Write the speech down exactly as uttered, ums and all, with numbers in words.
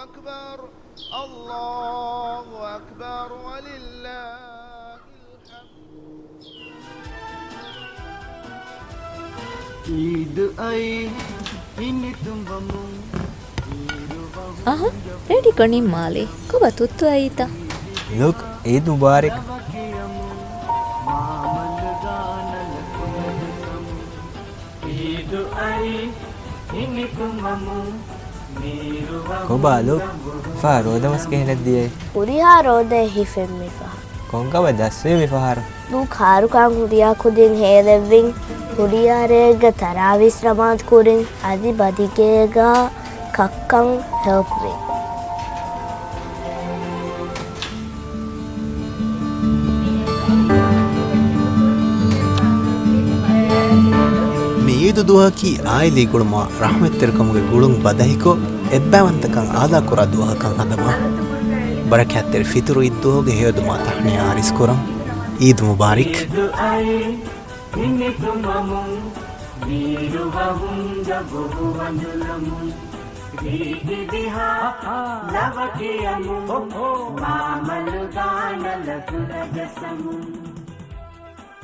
أكبر، الله أكبر ولله الحمد. ޢީދު އައީ، ހިނިތުނބަމުން. އަހަ، ރެޑިކޮށް ނިންމާލި. ކޮބާ ތުއްތު އައީތަ؟ ލުކް، ޢީދު މުބާރަކް. ކޮބާ ލުކް؟ ފަހަރު ރޯދަމަސް ކިހިނެއް ދިޔައީ؟ ހުރިހާ ރޯދައެއް ހިފެން މިފަހަރު. ކޮންކަމެއް ދަސްވީ މިފަހަރު؟ ދޫ ކާރުކާން ހުރިހާ ކުދިން ހޭލެއްވިން. ހުރިހާ ރެއެއްގަ ތަރާވީސް ނަމާދު ކުރިން. އަދި ބަދިގޭގަ ކައްކަން ހެލްޕްވިން. މި ޢީދު ދުވަހަކީ ޢާއިލީ ގުޅުމާ ރަޙްމަތްތެރިކަމުގެ ގުޅުން ބަދަހިކޮށް، އެއްބައިވަންތަކަން އާދާކުރާ ދުވަހަކަށް ހަނދަމާ. ބަރަކާތްތެރި ފިތުރު ޢީދު ދުވަހުގެ ހެޔޮދުމާ ތަހްނިޔާ އާރިޒުކުރަން. ޢީދު މުބާރިކް. ހިނިތުނބަމުން މީރުވަހުން ޖަގު ހުވަނދުލަމުން ރީތި ދިހާ ލަވަ ކިޔަމުން މާމަލު ގާނަލަ ތުލަޖަސަމުން.